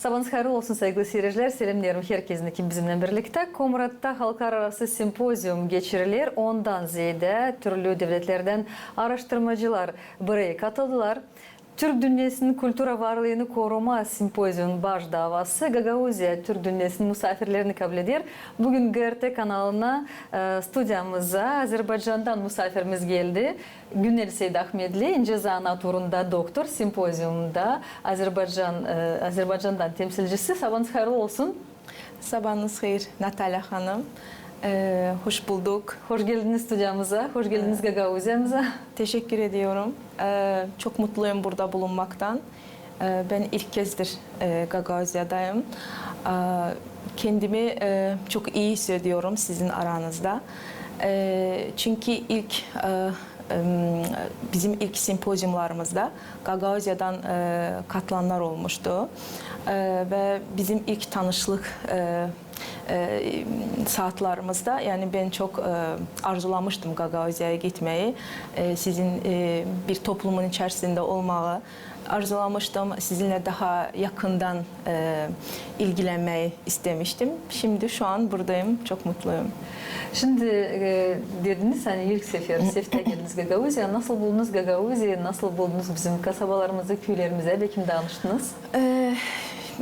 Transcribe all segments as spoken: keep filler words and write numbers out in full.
Sabaanız hayırlı olsun, saygılı siiredicilär. Selämneerim herkezi, kim bizimnän birliktä. Komratta halklararası simpozium geçiriler. Ondan zeedä türlü devletlerdän aaraştırmacılar burayı katıldılar. Türk dünnesinin kultura varlıını koruma simpoziumunun baş daavası Gagauziya türk dünnesinin musaafirlerini kableder. Bugün GRT kanalına, e, studiyamıza Azerbaycandan musaafirimiz geldi. Günnel Seydahmetli, incä zanaat uurunda doktor, simpoziumunda Azerbaycan, e, Azerbaycandan temsilcisi. Sabaanız hayırlı olsun. Sabaanız hayır, Natalya hanım. E, hoş bulduk. Hoş geldiniz studiyamıza, hoş geldiniz Gagauziyamıza. Teşekkür ediyorum. E, çok mutluyum burada bulunmaktan. E, ben ilk kezdir, e, Gagauziyadayım. E, kendimi, e, çok iyi hissediyorum sizin aranızda. E, çünkü ilk, e, em, bizim ilk simpoziumlarımızda Gagauziyadan, e, katılanlar olmuştu. E, ve bizim ilk tanışlık, e, e, saatlarımızda, yani ben çok, e, arzulamıştım Gagauziyaya gitmeyi, e, sizin, e, bir toplumun içerisinde olmağı arzulamıştım, sizinle daha yakından, e, ilgilenmeyi istemiştim. Şimdi şu an buradayım, çok mutluyum. Şimdi, e, dediniz, hani ilk sefer, seftää geldiniz Gagauziya. Nasıl buldunuz Gagauziyayı, nasıl buldunuz bizim kasabalarımızı, küülerimizi, beki danıştınız? E,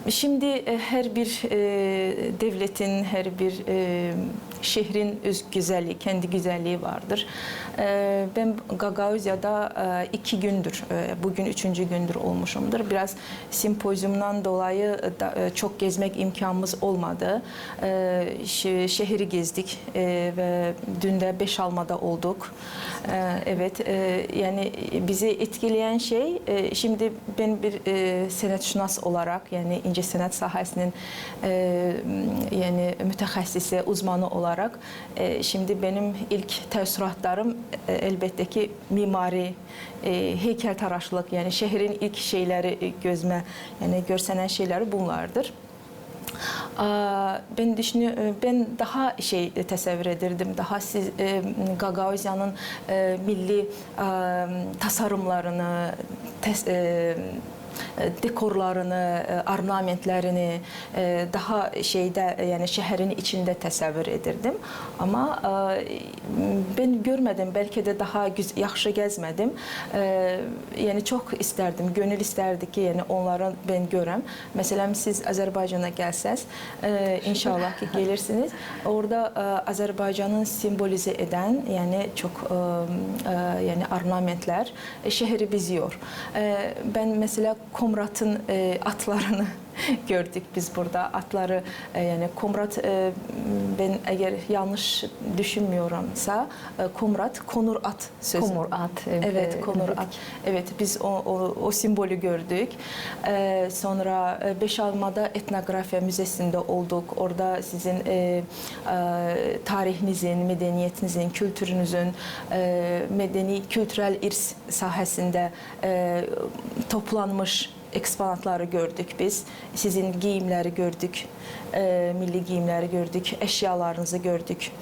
şimdi, e, her bir, e, devletin, her bir, e, şehrin öz gözellii, kendi gözellii vardır. E, ben Gagauziyada, e, iki gündür, e, bugün üçüncü gündür olmuşumdur. Biraz simpoziumdan dolayı, e, da, e, çok gezmek imkanımız olmadı. E, şe-, şehri gezdik, e, ve dün de Beşalmada olduk. E, evet, e, yani bizi etkileyen şey, e, şimdi ben bir, e, sanatşünas olarak, yani incesənət sahasının, e, yani mütehassisi, uzmanı olarak, e, şimdi benim ilk təəssüratlarım, e, elbette ki mimari, e, heykəltaraşlıq, yani şehrin ilk şeyleri, e, gözümə, yani görsənən şeyleri bunlardır. A, ben düşünü-, e, ben daha şey, e, təsəvvür edirdim, daha siz, e, Gagauziyanın, e, milli, e, tasarımlarını, tes-, e, e, dekorlarını, e, ornamentlerini, e, daha şeydə, e, yani şehrin içində təsəvvür edirdim. Ama, e, ben görmedim, belki de daha güz-, yaxşı gezmedim. E, yani çok isterdim, gönül isterdi ki, yani onları ben görem. Mesela siz Azerbaycana gelseniz, e, inşallah ki gelirsiniz. Orada, e, Azerbaycanın simbolize eden, yani çok, e, e, yani ornamentler, e, şehri beziyor. E, ben mesela Komratın, e, atlarını gördük biz burada. Atları, e, yani Komrat, e, ben eger yanlış düşünmüyorumsa, e, Komrat, konur at sözü. Konur at, evet. Evet, konur at. Evet, biz o, o, o simbolü gördük. E, sonra, e, Beşalmada etnografiya müzesinde olduk. Orada sizin, e, e, tarihinizin, medeniyetinizin, kültürünüzün, e, medeni, kültürel irs sahasında, e, toplanmış eksponatları gördük biz. Sizin giyimleri gördük, e, milli giyimleri gördük, eşyalarınızı gördük.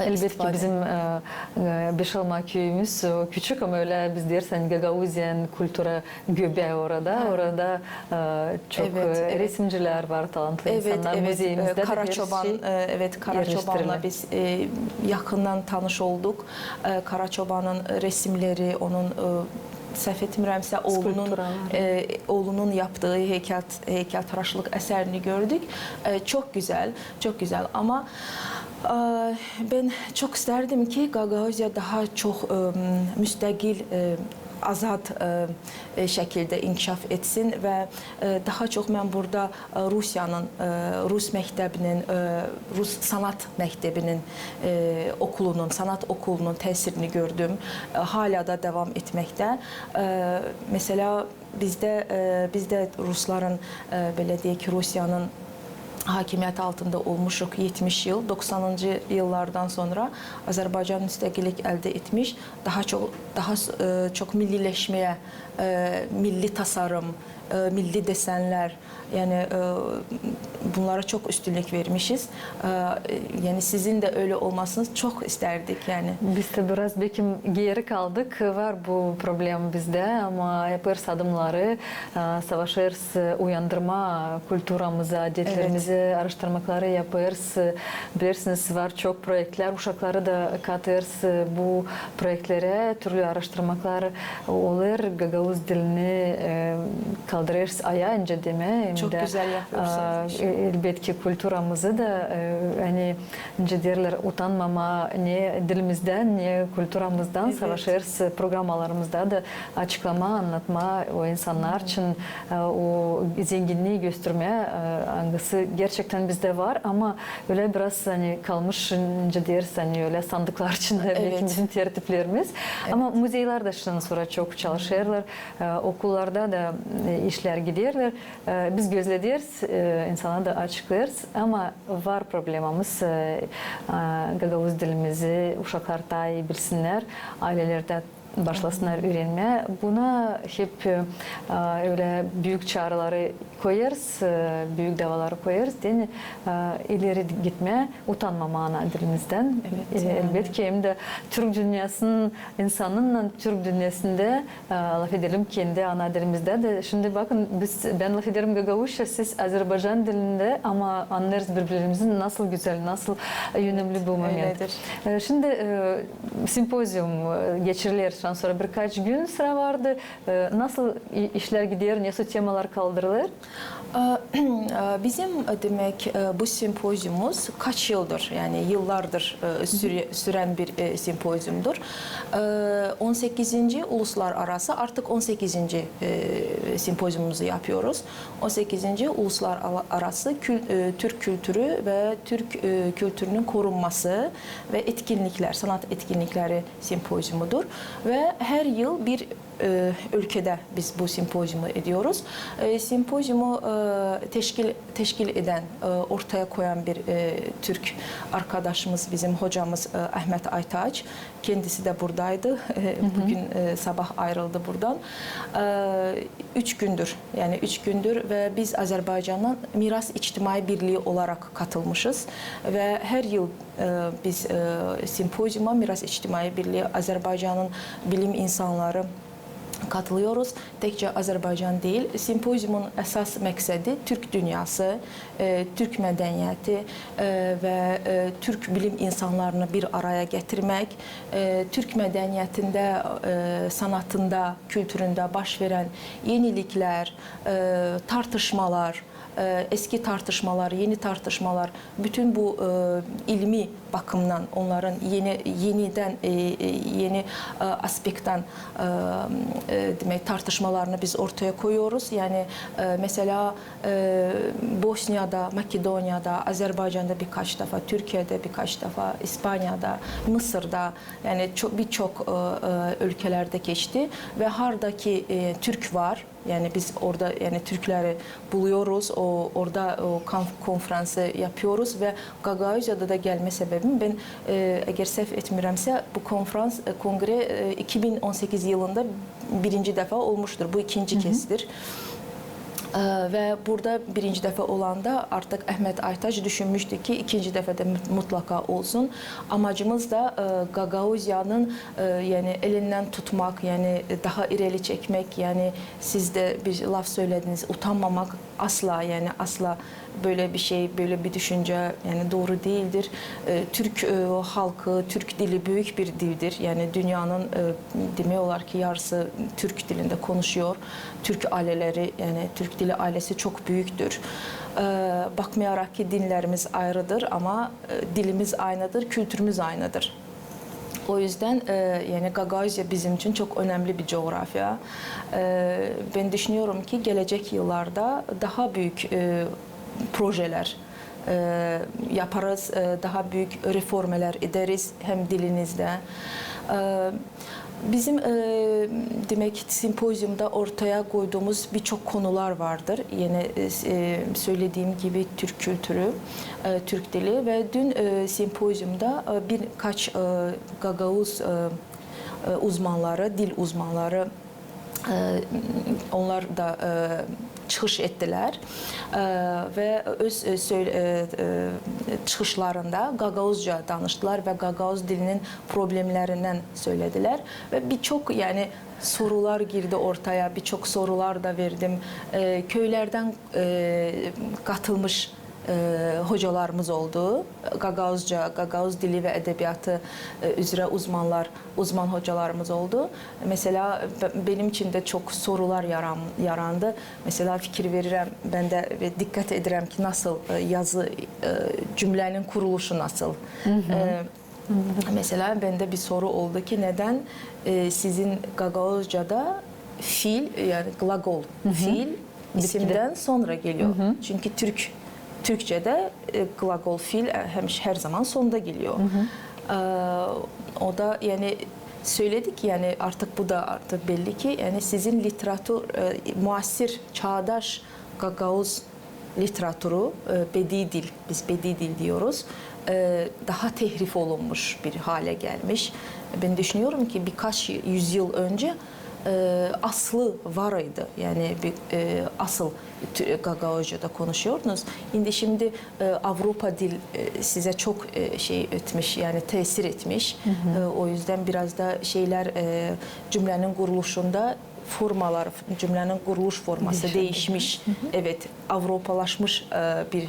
Elbetki bizim, e, e, Beşalma küüyümüz, o küçük, ama ölä biz dersän Gagauziyanın kultura göbää orada. Orada, e, çok, e, resimcilär var, talantlı insannar. Müzeyimizda da Karaçoban, e, evet, Karaçobanla biz, e, yakından tanış olduk. E, Karaçobanın resimleri, onun, e, səhv etmirəmsə, oolunun, e, oolunun yaptığı heykəl, heykəltaraşlıq əsərini gördük. E, çok gözəl, çok gözəl. Ama, e, ben çok istərdim ki, Gagauziya daha çok, e, müstəqil, e, azad, e, e, şəkildə inkişaf etsin və, e, daha çok mən burada, e, Rusiyanın, e, rus məktəbinin, e, rus sanat məktəbinin, e, okulunun, sanat okulunun təsirini gördüm. E, hala da davam etməkdə. E, məsələ, bizdə, e, bizdə rusların, e, belə deyək ki, Rusiyanın hakimiyyəti altında olmuşuq yetmiş yıl, doxsanıncı yıllardan sonra Azərbaycan müstəqillik əldə etmiş, daha çok, daha, e, çok milliləşməyə, e, milli tasarım, e, milli desenler, yani, e, bunlara çok üstünlük vermişiz. E, yani sizin de öyle olmasını çok isterdik yani. Biz de biraz belki geri kaldık. Var bu problem bizde, ama yapêrız adımnarı, e, savaşêrız, e, uyandırmaa kulturamızı, adetlerimizi, araştırmakları yapêrız. E, bilersiniz, var çok proektlär, uşakları da katêrız, e, bu proektlerä, türlü araştırmaklar olêr, gagauz dilini, e, kaldırêrız ayaa, nicä demää. Hem dä, e, elbetki, kulturamızı da, e, ani, nicä deerlär, utanmamaa ne dilimizdän, ne kulturamızdan savaşêrız programalarımızda da açıklamaa, annatmaa o insannar için, e, o zenginnii göstermää, e, angısı gerçektän bizdä var, ama ölä biraz, ani, kalmış, nicä deeriz, ani, ölä sandıklar içindä belki bizim tertiplerimiz. Ama muzeylär dä şundan sora çok çalışêrlar, e, okullarda da, e, işlär giderlär. E, biz gözleyeriz, e, insana da açıklêêrız, ama var problemamız, e, e, gagauz dilimizi uşaklar taa ii bilsinnär, aylelerdä başlasınnar üürenmää. Buna hep, e, ölä büük çaaraları koyêrız, e, büük davaları koyêrız, deyni, e, ileri gitmää, utanmamaa ana dilimizdän. E, elbetki, hem dä türk dünnäsinin insanınnan türk dünnäsindä, e, lafedelim kendi ana dilimizdä dä. Şindi bakın, biz, bän lafederim gagauzça, siz azerbaycan dilindä, ama annêêrız biri-birimizi, nasıl gözäl, nasıl önemli bu moment. E, şindi, e, simpozium, e, geçiriler, şundan sora birkaç gün sıra vardı. E, nasıl i-, işlär gider, nesoy temalar kaldırılêr? E, e, bizim, e, demäk, e, bu simpoziumumuz kaç yıldır, yani yıllardır, e, süre-, sürän bir, e, simpoziumdur. E, on sekizinci uluslararası, artık on sekizinci, e, simpoziumumuzu yapıyoruz. On sekizinci uluslararası kül-, e, Türk kültürü ve Türk, e, kültürünün korunması ve etkinlikler, sanat etkinlikleri simpoziumudur. Ve her yıl bir e, ülkedä biz bu simpoziumu ediyoruz. E, simpoziumu, e, teşkil, teşkil edän, e, ortaya koyan bir, e, Türk arkadaşımız, bizim hocamız, e, Ahmet Aytaç. Kendisi de buradaydı. E, bugün, e, sabah ayrıldı buradan. E, üç gündür, yani üç gündür ve biz Azerbaycandan Miras İçtimai Birliği olarak katılmışız ve her yıl E, biz, e, simpoziuma Miras İçtimai Birliği Azerbaycanın bilim insanları katılıyoruz. Tekcä Azerbaycan deyil. Simpoziumun esas məksedi Türk dünyası, e, Türk mədəniyyəti, e, və, e, Türk bilim insanlarını bir araya gətirmək, e, Türk mədəniyyətində, e, sanatında, kültüründə baş verən yeniliklər, e, tartışmalar, e, eski tartışmalar, yeni tartışmalar, bütün bu, e, ilmi bakımdan onların yeni, yenidən, e, e, yeni, e, aspektdən, e, e, demək, tartışmalarını biz ortaya koyuyoruz. Yani, e, mesela, e, Bosniyada, Makedoniyada, Azerbaycanda birkaç defa, Türkiyədə birkaç defa, İspaniyada, Mısırda, yani ço-, bir çox, e, e, ölkələrdə keçdi və harda ki, e, türk var, yani biz orada, yani türkleri buluyoruz, o, orada o konf-, konferansı yapıyoruz və Gagauziyada da gəlmə səbəbim, bən, e, əgər səhv etmirəmsə, bu konferans, e, konqre, e, iki min on sekiz yılında birinci defa olmuştur. Bu ikinci kezdir. E, və burada birinci defa olanda artıq Əhməd Aytaç düşünmüşdü ki, ikinci defa da mut-, mutlaka olsun. Amacımız da, e, Gagauziyanın, e, yani elindən tutmaq, yani daha irəli çəkmək, yani siz də bir laf söylədiniz, utanmamaq asla, yani asla böyle bir şey, böyle bir düşüncə, yani doğru deyildir. E, türk, e, halkı, türk dili böyük bir dildir. Yani dünyanın, e, demək olar ki, yarısı türk dilində konuşuyor. Türk ailələri, yani türk dili ailəsi çox böyükdür. E, baxmayaraq ki, dinlərimiz ayrıdır, amma, e, dilimiz aynıdır, kültürümüz aynıdır. O yüzden, e, yani Gagauziya bizim için çok önemli bir coğrafya. E, ben düşünüyorum ki, gelecek yıllarda daha büyük, e, projeler, e, yaparız, e, daha büyük reformeler ederiz hem dilinizde. E, bizim, e, demek, simpoziumda ortaya koyduğumuz birçok konular vardır. Yine, e, s-, e, söylediğim gibi Türk kültürü, e, Türk dili ve dün, e, simpoziumda, e, birkaç, e, gagauz, e, e, uzmanları, dil uzmanları e, onlar da, e, çıkış ettiler. E, ve öz, e, söyle-, e, e, çıkışlarında gagauzca danıştılar ve gagauz dilinin problemlerinden söylediler. Ve birçok, yani, sorular girdi ortaya, birçok sorular da verdim. E, köylerden, e, katılmış e, hocalarımız oldu. Gagauzca, gagauz dili ve edebiyatı, e, üzrä uzmanlar, uzman hocalarımız oldu. Mesela, be-, benim için de çok sorular yaran-, yarandı. Mesela, fikir verirəm, bän dä ve dikkat ederəm ki, nasıl, e, yazı, e, cümlenin kuruluşu nasıl. E, Mesela, bendä bir soru oldu ki, neden, e, sizin gagauzcada fiil, yani glagol, fiil isimdän sonra geliyor? Çünkü Türk, Türkçedä, e, glagol fiil, e, hem, her zaman sonda geliyor. E, o da, yani, söyledi ki, yani, artık bu da artık belli ki, yani, sizin literatur, e, muasir, çağdaş gagauz literaturu, e, bedi dil, biz bedi dil diyoruz, e, daha tehrif olunmuş bir hale gelmiş. Ben düşünüyorum ki, birkaç yüzyıl önce, e, aslı var idi. Yani bir, e, asıl tü-, gagauzcada konuşuyordunuz. İndi şimdi, e, Avrupa dil, e, size çok, e, şey etmiş, yani tesir etmiş. E, o yüzden biraz da şeyler, e, cümlenin kuruluşunda formalar, cümlenin kuruluş forması değişmiş. Evet, avropalaşmış, e, bir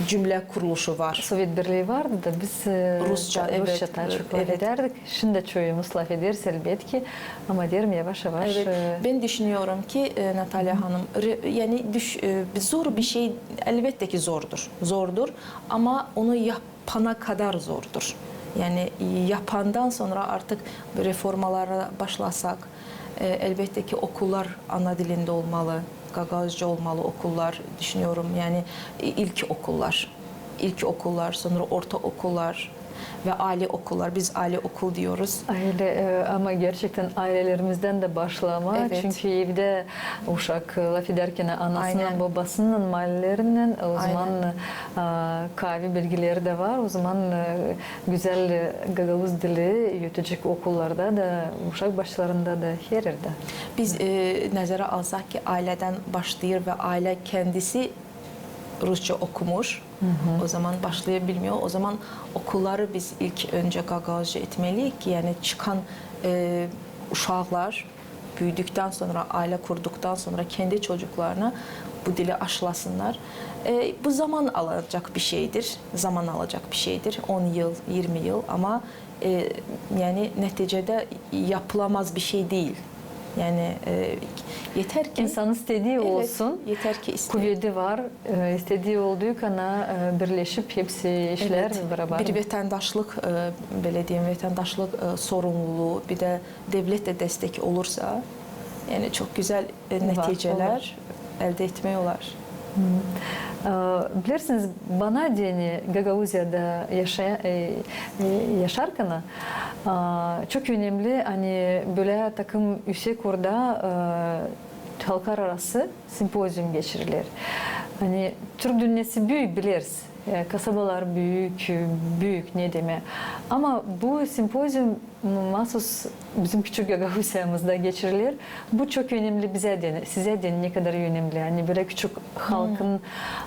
cümle kuruluşu var. Sovet Birlii vardı da biz, e, rusça, rusça taa çok lafedärdik. Şindi çoyumuz lafederiz, elbetki, ama deerim, yavaş-yavaş. Evet, e, ben düşünüyorum ki, e, Natalya hanım, re-, yani düş-, e, zor bir şey, elbetki zordur, zordur, ama onu yap- yapana kadar zordur. Yani yapandan sonra artık reformalara başlasak, e, elbetki okullar ana dilindä olmalı, gagauzca olmalı okullar, düşünüyorum. Yani ilkokullar, ilkokullar, sonra ortaokullar ve aile okullar. Biz aile okul diyoruz. Aile, e, ama gerçektän ailelerimizden dä başlamaa. Çünkü evdä uşak lafedärkän anasınnan, bobasınnan, maalelerindän, o zaman, e, kaavi bilgileri dä var, o zaman, e, gözäl, e, gagauz dili üüredecek okullarda da, uşak başçalarında da, her erdä. Biz, e, nezerä alsak ki, ailedän başlêêr ve aile kendisi rusça okumuş, o zaman başlayabilmiyor. O zaman okulları biz ilk öncä gagauzca etmeliyiz ki, yani çıkan, e, uşaklar büüdüktän sonra, aile kurduktan sonra kendi çocuklarına bu dili aşılasınlar. E, bu zaman alacak bir şeydir, zaman alacak bir şeydir, on yıl, irmi yıl, ama, e, yani neticedä yapılamaz bir şey diil. Yani, e, yeter ki insan istedii olsun, yeter ki iste- kuvedi var, e, istedii oldukana, e, birleşip hepsi işlär barabar. Bir vatandaslık, e, bölä deyim, vatandaslık, e, sorumluluu, bir dä devlet dä destek olursa, yani çok gözäl, e, neticeler eldä etmeyi olar. E, bilersiniz, bana deyni Gagauziyada yaşa-, e, e, yaşarkana, e, çok önemli, ani bölä takım üüsek orada, e, halklararası simpozium geçiriler. Ani türk dünnesi büük, bileriz. E, kasabalar büük, büük, ne demää. Ama bu simpozium masus bizim küçük Gagauziyamızda geçiriler. Bu çok önemli bizä deyni, sizä deyni ne kadar önemli. Ani bölä küçük halkın,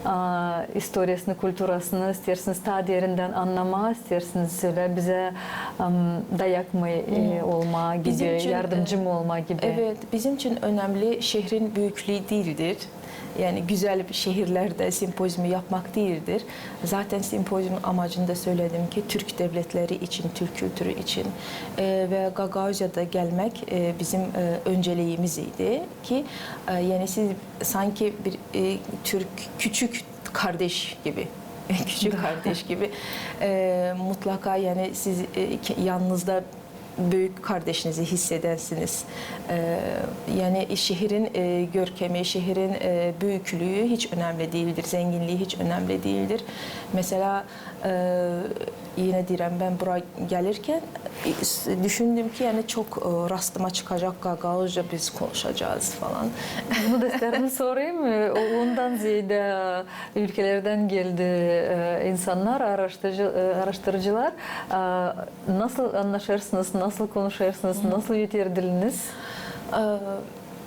a, istoriyasını, kulturasını isteersiniz taa derindän annamaa, isteersiniz ölä bizä, am, dayak mı, e, olmaa gibi, yardımcı mı olmaa gibi. Evet, bizim için önemli şehrin büüklüü diildir. Yani gözäl bir şehirlerdä simpoziumu yapmak diildir. Zaten simpoziumun amacını da söledim ki, türk devletleri için, türk kültürü için, e, ve Gagauziyada gelmäk, e, bizim, e, önceliimiz idi ki, e, yani siz sanki bir, e, türk küçük kardeş gibi, küçük kardeş gibi, e, mutlaka yani siz, e, ke-, yanınızda büük kardeşinizi hissedärsiniz. E, yani şehirin, e, görkemi, şehirin, e, büüklüü hiç önemli diildir, zenginlii hiç önemli diildir. Mesela, e, yine deyirəm, bän bura gelirkän, e, s-, düşündüm ki, yani çok, e, rastıma çıkacak gagauzca biz konuşacez falan. Bunu da isteerim sorayım. E, o, ondan zeedä ülkelerdän geldi, e, insannar, araştırıcı-, e, araştırıcılar. E, nasıl annaşêrsınız, nasıl konuşêrsınız, nasıl üreter diliniz? E,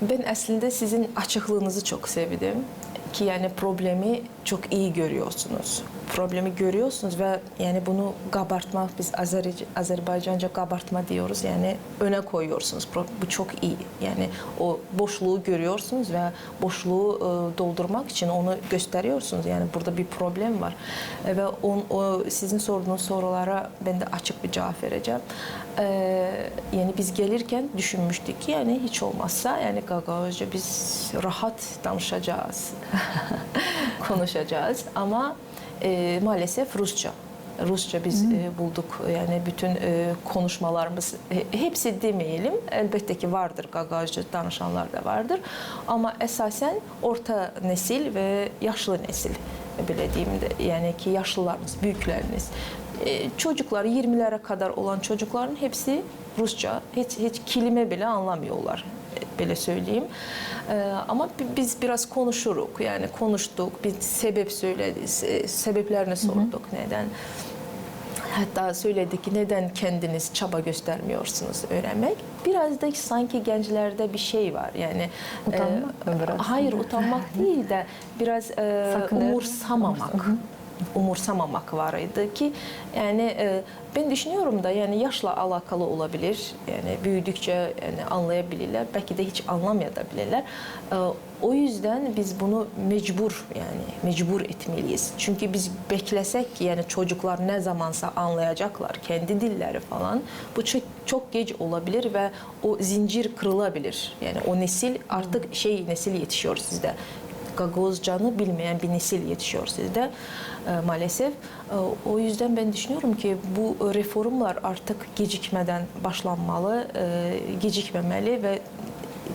Ben aslında sizin açıklığınızı çok sevdim ki, yani, problemi çok iyi görüyorsunuz. Problemi görüyorsunuz ve, yani, bunu kabartmak, biz Azeri-, Azerbaycanca kabartma diyoruz, yani, öne koyuyorsunuz. Pro-, bu çok iyi. Yani, o boşluğu görüyorsunuz ve boşluğu, e, doldurmak için onu gösteriyorsunuz. Yani, burada bir problem var. E, ve on-, o sizin sorduğunuz sorulara ben de açık bir cevap vereceğim. E, yani, biz gelirken düşünmüştük ki, yani, hiç olmazsa, yani, gagauzca biz rahat danışacağız, konuşacağız. Ama, e, maalesef rusça. Rusça biz, e, bulduk. Yani, bütün, e, konuşmalarımız, he-, hepsi demeyelim, elbette ki vardır, gagauzca danışanlar da vardır. Ama esasen orta nesil ve yaşlı nesil, e, bile deyim de, yani ki yaşlılarımız, büyüklerimiz, e, çocuklar, irmilere kadar olan çocukların hepsi rusça, hiç, hiç kelime bile anlamıyorlar, e, böyle söyleyeyim. E, ama bi-, biz biraz konuşuruk, yani konuştuk, bir sebep söyledi, se-, sebeplerini sorduk, neden. Hatta söyledik ki, neden kendiniz çaba göstermiyorsunuz öğrenmek? Biraz da sanki gençlerde bir şey var, yani, e, Utanmak mı biraz? Hayır, utanmak değil de biraz, e, umursamamak. Umursamamak var idi ki, yani, e, ben düşünüyorum da, yani, yaşla alakalı olabilir. Yani, büyüdükçe, yani, anlayabilirler. Belki de hiç anlamaya da bilirler. E, o yüzden biz bunu mecbur, yani, mecbur etmeliyiz. Çünkü biz beklesek ki, yani, çocuklar ne zamansa anlayacaklar kendi dilleri falan, bu çok, çok geç olabilir ve o zincir kırılabilir. Yani, o nesil artık şey nesil yetişiyor sizde. Gagauzcanı bilmeyen bir nesil yetişiyor sizde, e, maalesef. E, o yüzden ben düşünüyorum ki bu reformlar artık gecikmeden başlanmalı, e, gecikmemeli ve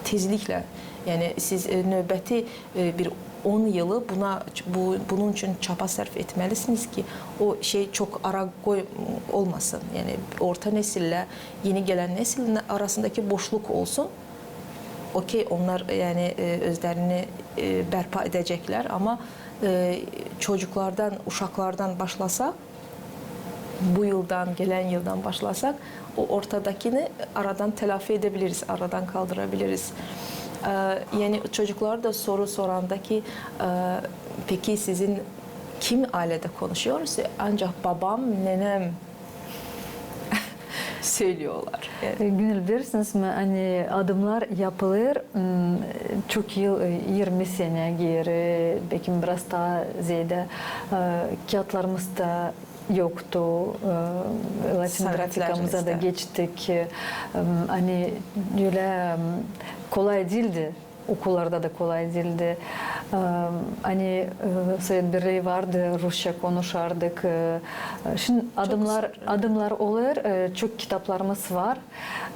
tezlikle, yani siz, e, nöbeti, e, bir on yılı buna, bu, bunun için çaba sarf etmelisiniz ki o şey çok ara koy olmasın. Yani orta nesille yeni gelen nesilin arasındaki boşluk olsun. Okey, onlar, yani, e, özlerini, e, berpa edecekler, ama, e, çocuklardan, uşaklardan başlasak, bu yıldan, gelen yıldan başlasak, o ortadakini aradan telafi edebiliriz, aradan kaldırabiliriz. E, yani çocuklar da soru sorandaki, e, peki sizin kim ailede konuşuyor? Ancak babam, nenem söylüyorlar. Yani. E, Gönül, bilersiniz mi, ani adımnar yapılêr, m, çok yıl, e, irmi senä geeri, bekim biraz taa zeedä, e, kiyatlarımız da yoktu, e, latin grafikamıza da geçtik. E, m, ani ölä, m, kolay diildi. Okullarda da kolay diildi. E, ani, e, Sovet Birlii vardı, rusça konuşardık. E, e, şindi adımnar, adımnar olêr, e, çok kitaplarımız var.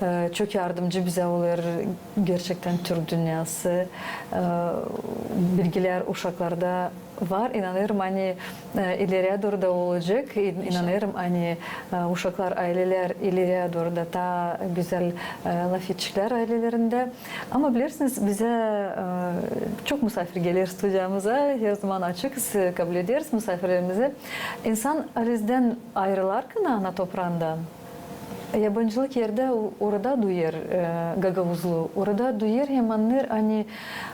E, çok yardımcı bizä olêr gerçektän Türk dünnäsı. E, bilgilär uşaklarda var. İnanêrım, ani, e, ileriyä dooru da olacek. İn-, inanêrım, ani, e, uşaklar, aylelär ileriyä dooru da taa gözäl, e, lafedeceklär aylelerindä. Ama bilersiniz, bizä, e, çok musaafir geler studiyamıza, herzaman açıkız, e, kablederiz musaafirlerimizi. İnsan alizdän ayırılarkan, ana topraandan, yabancılık erdä o-, orada duyêr, e, gagauzluu, orada duyêr hem annêêr, ani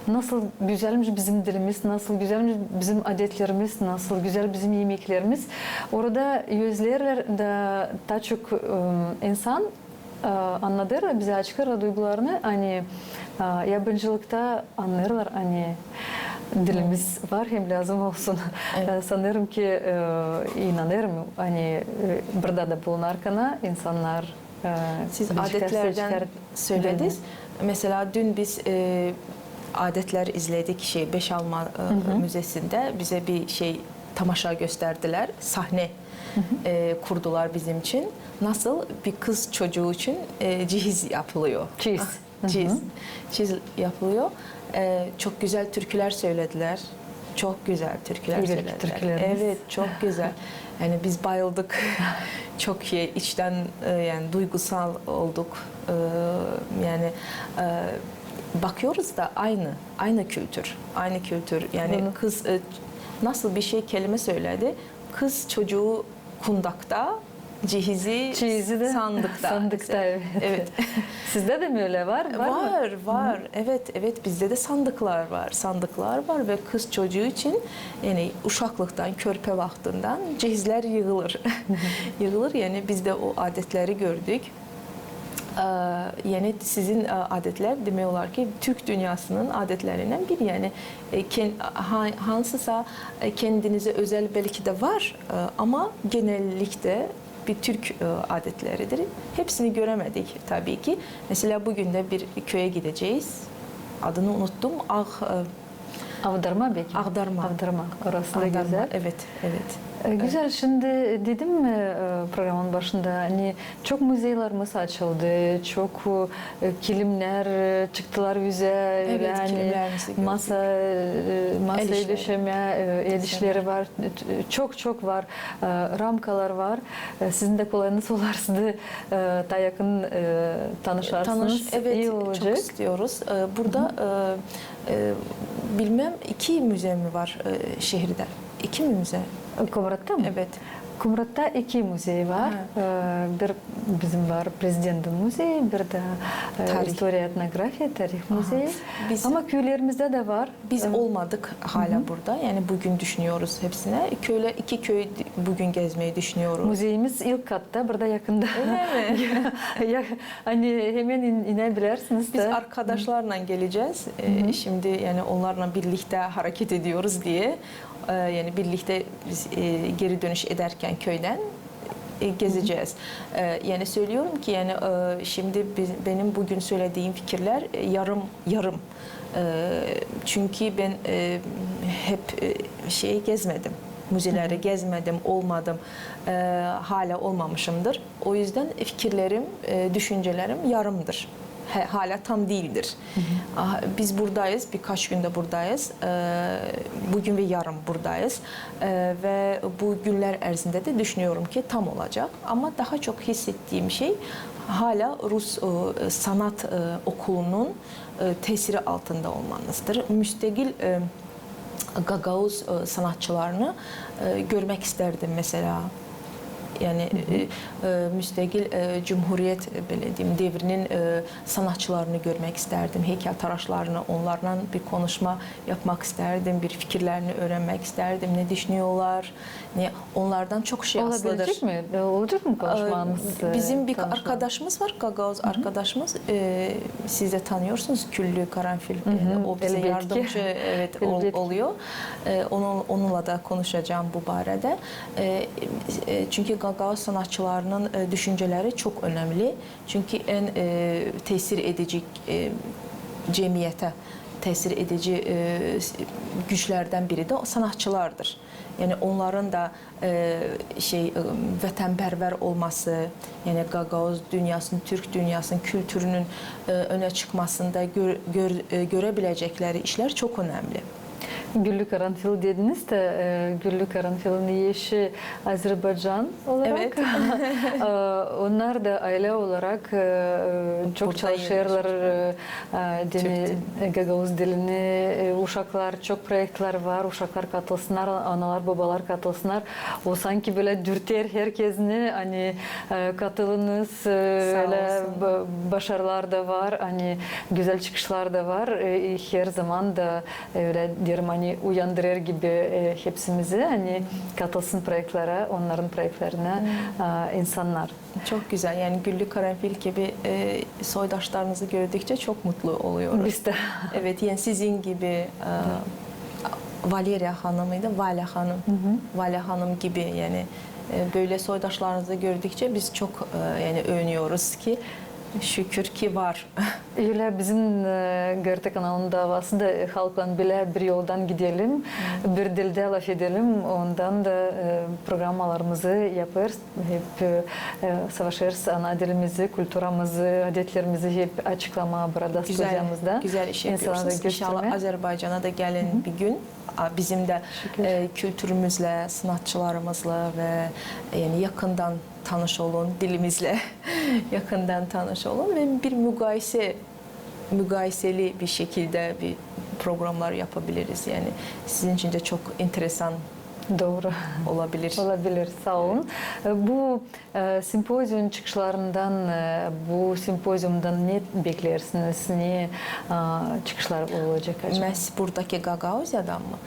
nasıl gözälmiş bizim dilimiz, nasıl gözälmiş bizim adetlerimiz, nasıl gözäl bizim imeklerimiz. Orada gözlärlär da taa çok, e, insan, e, annadêr, bizä açıkêr duygularını, ani, e, yabancılıkta annêêrlar, ani dilimiz var hem lääzım olsun. E, sanêrım ki, e, inanêrım, ani, e, burada da bulunarkan insannar, e, siz adetlerdän sölediniz. Mesela dün biz, e, adetlär izledik, şey, Beşalma, e, müzesindä bizä bir şey, tamaşa gösterdilär, sahne, e, kurdular bizim için. Nasıl bir kız çocuğu için, e, cihiz yapılıyor. Çiz. Çiz. Çiz yapılıyor. E, çok gözäl türkülär söledilär. Çok gözäl türkülär söledilär. Evet, çok gözäl. Yani biz bayıldık. Çok şey, içtän, e, yani duygusal olduk. E, yani, e, bakıyoruz da aynı, aynı kültür, aynı kültür. Yani kız, e, nasıl bir şey kelime söledi? Kız çocuğu kundakta, Cehizi, Cehizi de sandıkta. Sandıkta, evet. Evet. Sizde de mi öyle var? Var mı? Var, var. Evet, evet, bizde de sandıklar var. Sandıklar var ve kız çocuğu için, yani uşaklıktan, körpe vaktından cehizler yığılır. Yığılır, yani biz de o adetleri gördük. Ee, yani sizin, e, adetler demek olar ki Türk dünyasının adetlerinden biri. Yani e, ken- ha- hansısa e, kendinize özel belki de var, e, ama genellikle bir Türk e, adetleridir. Hepsini göremedik tabii ki. Mesela bugün de bir köye gideceğiz. Adını unuttum. Ah, e, Avdarma belki. Avdarma. Avdarma. Orası da Avdarma. Güzel. Evet, evet. E, Güzel, şimdi dedim mi e, programın başında, hani çok müzeylerimiz açıldı, çok e, kilimler e, çıktılar bize, Evet, yani kilimlerimizi gördük. Masa, e, masayı işleri. Döşeme, e, el işleri var, e, çok çok var, e, ramkalar var. E, Sizin de kolayınız olardı, e, taa yakın e, tanışarsınız. Tanış, evet, İyi çok olacak. İstiyoruz. E, Burada e, e, bilmem iki müze mi var e, şehirde? İki mi müze? Komratta mı? Evet. Komratta iki müzey var. Ha. E, Bir bizim var Prezidentin müzeyi, bir de e, Tarih. İstoriya, etnografiya, tarih müzeyi. Biz- Ama köylerimizde de var. Biz E, olmadık hala burada. Yani bugün düşünüyoruz hepsine. Köyle iki köy bugün gezmeyi düşünüyoruz. Müzeyimiz ilk katta, burada yakında. Öyle mi? Ya, hani hemen in- inebilirsiniz Biz de. Arkadaşlarla geleceğiz. E, Şimdi yani onlarla birlikte hareket ediyoruz diye. E, yani birlikte biz e, geri dönüş ederken köyden e, gezeceğiz. E, yani söylüyorum ki yani e, şimdi biz, benim bugün söylediğim fikirler e, yarım yarım. E, çünkü ben e, hep e, şey gezmedim. Müzeleri gezmedim, olmadım. E, hala olmamışımdır. O yüzden fikirlerim, e, düşüncelerim yarımdır. He- hala tam değildir. Aha, biz buradayız, birkaç günde buradayız. E, bugün ve yarın buradayız. E, ve bu günler erzinde de düşünüyorum ki tam olacak. Ama daha çok hissettiğim şey hala Rus e, sanat e, okulunun e, tesiri altında olmanızdır. Müstegil e, gagauz e, sanatçılarını e, görmek isterdim mesela. Yani e, e, müstegil e, cumhuriyet, e, böyle diyeyim, devrinin e, sanatçılarını görmek isterdim, heykeltaraşlarını, onlarla bir konuşma yapmak isterdim, bir fikirlerini öğrenmek isterdim, ne düşünüyorlar, ne, onlardan çok şey aslıdır. Olabilecek mi? E, Olacak mı konuşmamız? Ee, Bizim e, bir tanışmamız? Arkadaşımız var, gagauz arkadaşımız. Ee, siz de tanıyorsunuz Güllü Karanfil. Ee, O bize Elbetki. Yardımcı, evet, ol- Elbetki. Oluyor. Ee, onun, onunla da konuşacağım bu barada. Ee, e, Çünkü gagauz sanatçılarının e, düşünceleri çok önemli. Çünkü en e, tesir edici e, cemiyete tesir edici e, güçlerden biri de o sanatçılardır. Yani onların da e, şey e, vetenperver olması, yani gagauz dünyasının, Türk dünyasının kültürünün e, öne çıkmasında gör- gör- e, görebilecekleri işler çok önemli. Güllü Karanfil dediniz de, e, Güllü Karanfilin eşi Azerbaycan olarak. Evet. E, Onlar da aile olarak e, çok Burada çalışırlar. E, e, dini- e, gagauz dilini, e, uşaklar, çok proektler var. Uşaklar katılsınlar, analar, babalar katılsınlar. O sanki böyle dürter herkesini, hani e, katılınız, e, Sağ öyle olsun. ba- başarılar da var, hani güzel çıkışlar da var. E, her zaman da öyle derim, hani uyandırır gibi e, hepsimizi, hani katılsın proektlere, onların proektlerine e, insanlar. Çok güzel. Yani Güllü Karanfil gibi e, soydaşlarınızı gördükçe çok mutlu oluyoruz. Biz de. Evet, yani sizin gibi e, Valeriya Hanım'ıydı, Valya Hanım. Valya Hanım gibi yani e, böyle soydaşlarınızı gördükçe biz çok e, yani övünüyoruz ki şükür ki var. Öyle bizim e, G R T kanalının davası da e, halkla bile bir yoldan gidelim, bir dilde lafedelim, ondan da e, programmalarımızı yapêrız. Hep e, savaşêrız ana dilimizi, kulturamızı, adetlerimizi hep açıklamaa burada studiyamızda. Güzel iş yapıyorsunuz. İnşallah Azerbaycana da gelin bir gün. A, bizim de e, kültürümüzle, sanatçılarımızla ve e, yani yakından tanış olun, dilimizle yakından tanış olun ve bir mukayese, mukayeseli bir şekilde bir programlar yapabiliriz. Yani sizin için de çok enteresan Dooru. Olabilir. Olabilir. Saa olun. E, bu e, simpoziumun çıkışlarından, e, bu simpoziumdan ne bekleersiniz? Ne e, çıkışlar olacek acaba? Mes buradaki Gagauziyadan mı?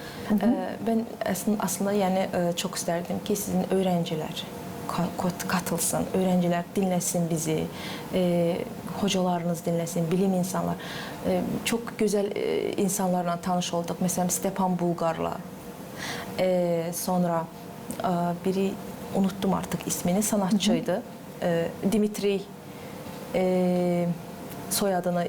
E, bän aslında, aslında yani e, çok isterdim ki sizin öğrenciler ka- kat- katılsın, öğrenciler dinlesin bizi, e, hocalarınız dinlesin, bilim insanlar. E, çok gözäl e, insanlarla tanış olduk. Mesela Stepan Bulgarla. E, sonra e, biri, unuttum artık ismini, sanatçıydı. E, Dimitri, e, soyadını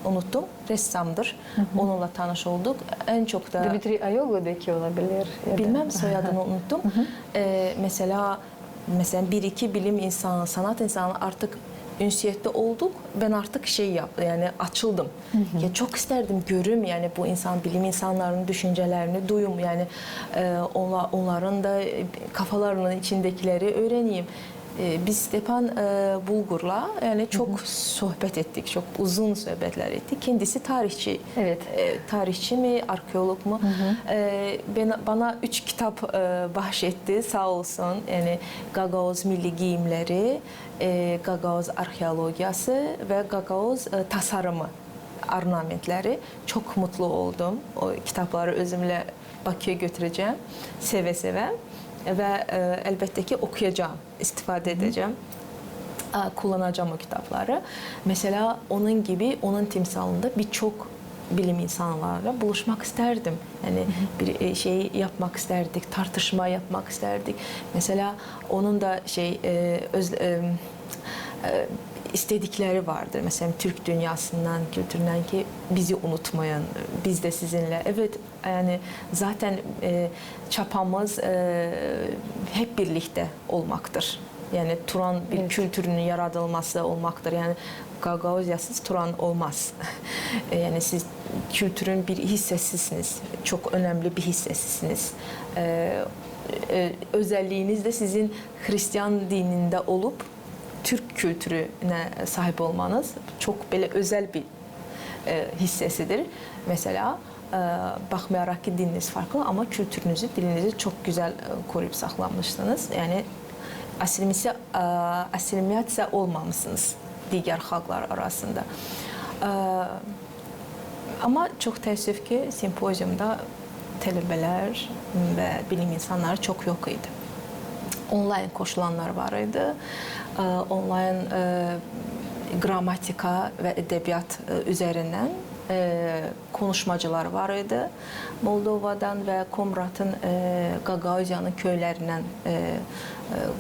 unuttum, ressamdır. Onunla tanış olduk. En çok da Dimitri Ayoglu belki olabilir. Ya da- Bilmem, soyadını unuttum. E, mesela, mesela bir iki bilim insanı, sanat insanı artık ünsiyetli olduk. Bän artık şey yaptım, yani açıldım. Ya çok isterdim görüm yani bu insan, bilim insanlarının düşüncelerini duyum yani e, onla- onların da e, kafalarının içindekileri öğreneyim. E, biz Stepan e, Bulgurla yani çok sohbet ettik, çok uzun sohbetler ettik. Kendisi tarihçi, Evet. e, tarihçi mi, arkeolog mu? E, bana üç kitap e, bahşetti, sağ olsun. Yani Gagauz milli giyimleri, e, Gagauz arheologiyası ve Gagauz e, tasarımı, ornamentleri. Çok mutlu oldum. O kitapları özümle Baküye götürecäm seve-seve ve e, elbette ki okuyacam, istifade edecäm, e, kullanacam o kitapları. Mesela onun gibi, onun timsalında birçok bilim insanlarla buluşmak isterdim. Yani bir e, şey yapmak isterdik, tartışma yapmak isterdik. Mesela onun da şey e, öz, e, e, istedikleri vardır. Mesela Türk dünyasından, kültüründän ki bizi unutmayın, biz de sizinle. Evet, yani zaten e, çapamız e, hep birlikte olmaktır. Yani Turan bir kültürünün yaradılması olmaktır. Yani Gagauziyasız Turan olmaz. E, yani siz kültürün bir hissesisiniz. Çok önemli bir hissesisiniz. E, e, özelliiniz de sizin Hristiyan dininde olup Türk kültürüne sahip olmanız çok böyle özel bir e, hissesidir. Mesela e, bakmayarak ki dininiz farklı, ama kültürünüzü, dilinizi çok gözäl e, koruyup saklamışsınız. Yani asimilya- e, asimilasiya olmamışsınız diger halklar arasında. E, ama çok teessüf ki simpoziumda tələbələr ve bilim insanları çok yok idi. Onlayn koşulanlar var idi. E, onlayn e, gramatika ve edebiyat e, üzerinden e, konuşmacılar var idi. Moldovadan ve Komratın e, Gagauziyanın köylerinden e, e,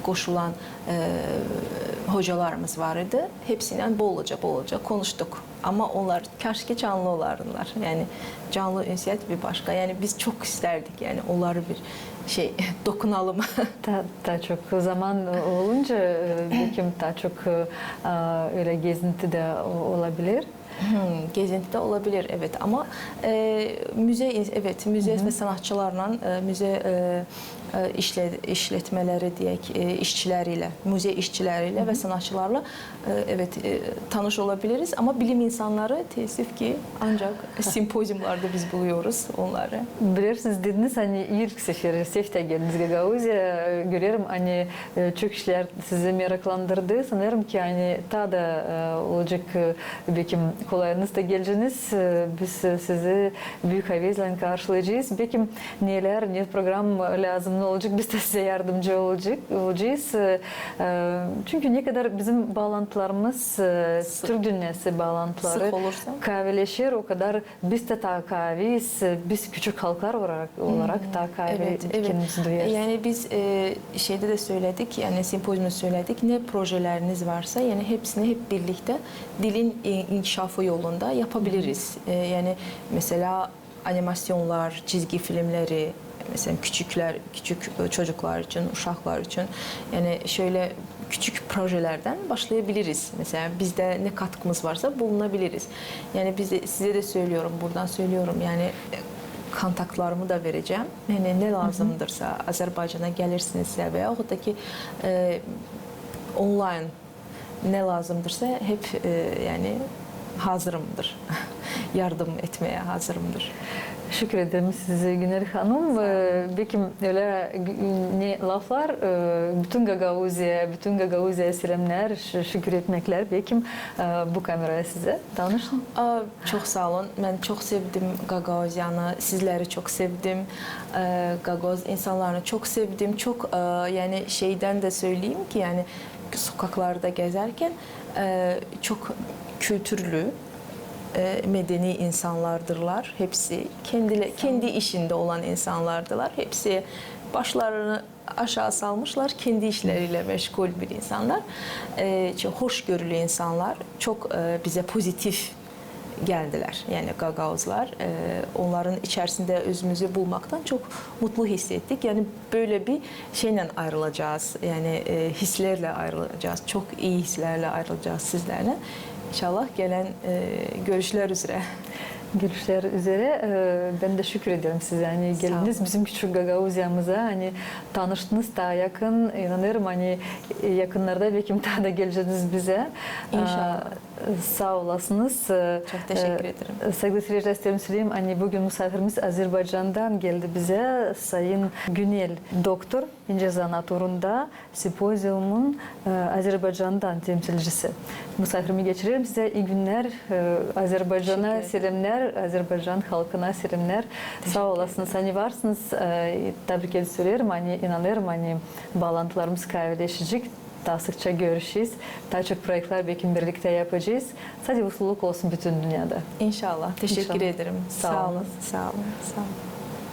koşulan e, hocalarımız var idi. Hepsiyle bolca bolca konuştuk. Ama onlar kaş ki canlı olardılar. Yani canlı ünsiyet bir başka. Yani biz çok isterdik yani onları bir şey dokunalım. Taa, taa çok zaman olunca e, belki taa çok e, a, öyle gezinti de o- olabilir. Hmm, gezinti de olabilir, evet, ama e, müze, evet, müze ve sanatçılarla e, müze e, e, işle- işletmeleri deyek, e, işçileriyle, müze işçileriyle ve sanatçılarla e, evet e, tanış olabiliriz, ama bilim insanları teessüf ki ancak simpoziumlarda biz buluyoruz onları. Bilersiniz, dediniz, ani ilk sefer, sefer geldiniz Gagauziya, e, görerim, ani e, çok işlär sizi meraklandırdı. Sanêrım ki, ani taa da e, olacek e, belki kolayınız da geleceniz. E, biz e, sizi büük havezlän karşılayacez. Belki nelär, ne program lääzım, ne olacek, biz dä sizä yardımcı olacek, olacez. E, e, çünkü ne kadar bizim baalantılarımız, e, Türk dünnesi baalantıları kavileşer, o kadar biz dä taa kaviyiz, e, biz küçük halklar olarak, olarak taa kavi kendimizi duyêrız. Yani biz e, şeydä dä söledik, yani simpoziumda söledik, ne projeleriniz varsa, yani hepsini hep birliktä dilin e, inkişafı yolunda yapabiliriz. E, yani mesela animasyonlar, çizgi filmleri, mesela küçüklär, küçük e, çocuklar için, uşaklar için, yani şöyle küçük projelerdän başlayabiliriz. Mesela biz dä ne katkımız varsa bulunabiliriz. Yani biz dä, sizä dä söleerim, buradan söleerim, yani e, kontaktlarımı da verecäm. Yani ne lääzımdırsa, Azerbaycana gelirsinizsä veyahut da ki e, onlayn ne lääzımdırsa hep e, yani hazırımdır. Yardım etmeyä hazırımdır. Şükür ederim sizä, Güner hanım. Ee, bekim ölä gü-, ne laflar, e, bütün Gagauziyaya, bütün Gagauziyaya selämnär, ş-, şükür etmeklär, bekim, e, bu kameraya sizä. Danışın. Aa, çok saa olun. Bän çok sevdim Gagauziyanı, sizleri çok sevdim. Ee, gagauz insanlarını çok sevdim. Çok, e, yani şeydän dä söleyim ki, yani sokaklarda gezärkän, e, çok kültürlü, e, medeni insannardırlar hepsi. Kendile-, kendi işindä olan insannardılar. Hepsi başlarını aşaa salmışlar, kendi işleri ilä meşgul bir insannar. E, çok hoşgörülü insannar, çok, e, bizä pozitif geldilär. Yani gagauzlar, e, onnarın içerisindä özümüzü bulmaktan çok mutlu hissettik. Yani bölä bir şeylän ayırılacez, yani, e, hislärlän ayırılacez, çok ii hislärlän ayırılacez sizlärlän. İnşallah gelän, e, görüşlär üzerä. Görüşlär üzerä. E, bän dä şükür ederim sizä, ani geldiniz bizim küçük Gagauziyamıza, ani tanıştınız taa yakın. İnanêrım, ani, e, yakınnarda bekim taa da geleceniz bizä. İnşallah. E, saa olasınız. E, Çok teşekkür ederim. E, saygılı seyircilär, isteerim söleyim, ani büün musaafirimiz Azerbaycandan geldi bizä, sayın Günel doktor incä zanaat uurunda simpoziumun, e, Azerbaycandan temsilcisi. Musaafirimi geçirerim sizä. İi günnär, e, Azerbaycana selämnär, Azerbaycan halkına selämnär. Saa olasınız, ani varsınız. E, tabrik edip söleerim, ani inanêrım, ani baalantılarımız kaavileşecek. Taa sıkça görüşeriz. Taa çok proektlär bekim birliktä yapacez. Sade mutluluk olsun bütün dünnedä. İnşallah. Teşekkür ederim. Saa olun. Saa olun. Saa olun.